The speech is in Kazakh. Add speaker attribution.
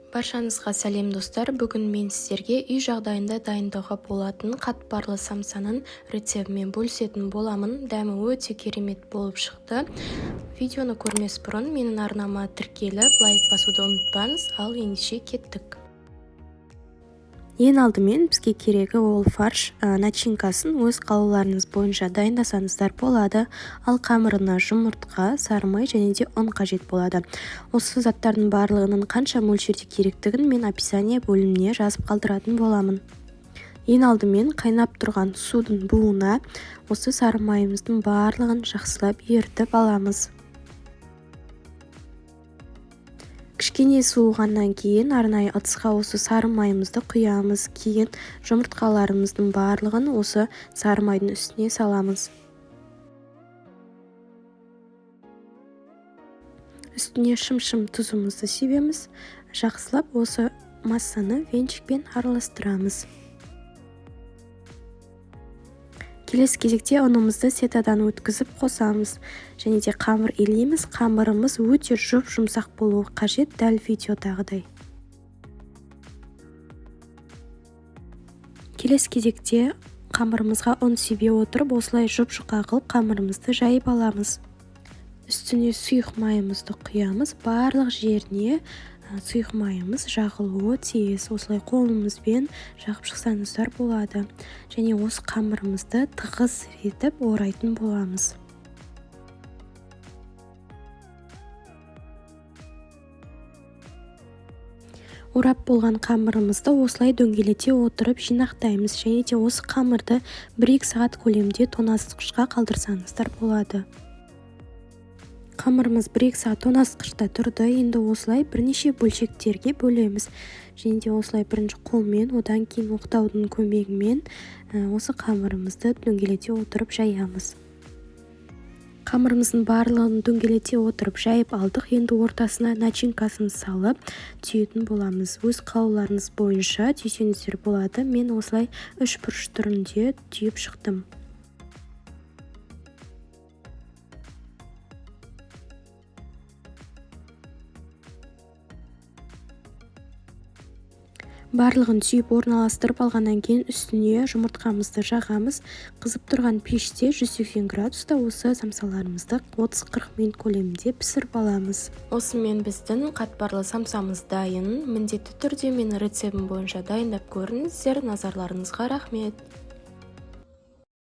Speaker 1: Баршаңызға сәлем, достар! Бүгін мен сіздерге үй жағдайында дайындауға болатын қатпарлы самсаның рецебімен бөлісетін боламын. Дәмі өте керемет болып шықты. Видеоны көрмес бұрын менің арнама тіркеліп, лайк басуды ұмытпаңыз. Ал ендеше кеттік. Ең алдымен бізге керегі ол фарш, начинкасын өз қалауларыңыз бойынша дайындасаңыздар болады. Ал қамырына жұмыртқа, сары май және де ұн қажет болады. Осы заттардың барлығының қанша мөлшерде керектігін мен описание бөліміне жазып қалдыратын боламын. Ең алдымен қайнап тұрған судың буына осы сары майымыздың барлығын жақсылап ерітіп аламыз. Кішкене суығаннан кейін арнайы ыдысқа осы сары майымызды құямыз. Кейін жұмыртқаларымыздың барлығын осы сары майдың үстіне саламыз. Үстіне шым-шым тұзымызды себеміз. Жақсылап осы массаны венчикпен араластырамыз. Келесі кезекте ұнымызды сетадан өткізіп қосамыз. Және де қамыр илейміз. Қамырымыз өте жұп-жұмсақ болуы қажет, дәл видеодағыдай. Келесі кезекте қамырымызға ұн себе отырып, осылай жұп-жұқа қылып қамырымызды жайып аламыз. Үстіне сұйық майымызды құямыз. Барлық жеріне сұйық майымыз жағылуы тиіс. Осылай қолымызбен жағып шықсаңыздар болады. Және осы қамырымызды тығыз етіп орайтын боламыз. Орап болған қамырымызды осылай дөңгелете отырып жинақтаймыз. Және де осы қамырды 1-2 сағат көлемінде тоңазытқышқа қалдырсаңыздар болады. Қамырымыз 1-2 сағат тоңазытқышта тұрды. Енді осылай бірнеше бөлшектерге бөлеміз. Және де осылай бірінші қолмен, одан кейін оқтаудың көмегімен осы қамырымызды дөңгелете отырып жаямыз. Қамырымыздың барлығын дөңгелете отырып жайып алдық. Енді ортасына начинкасын салып түйетін боламыз. Өз қалауларыңыз бойынша түйсеңіздер болады. Мен осылай үш бұрыш түрінде түйіп шықтым. Барлығын түйіп орналастырып алғаннан кейін үстіне жұмыртқамызды жағамыз. Қызып тұрған пеште 180 градуста осы самсаларымызды 30-40 минут көлемінде пісіріп аламыз. Осымен біздің қатпарлы самсамыз дайын. Міндетті түрде менің рецебім бойынша дайындап көріңіздер. Назарларыңызға рахмет.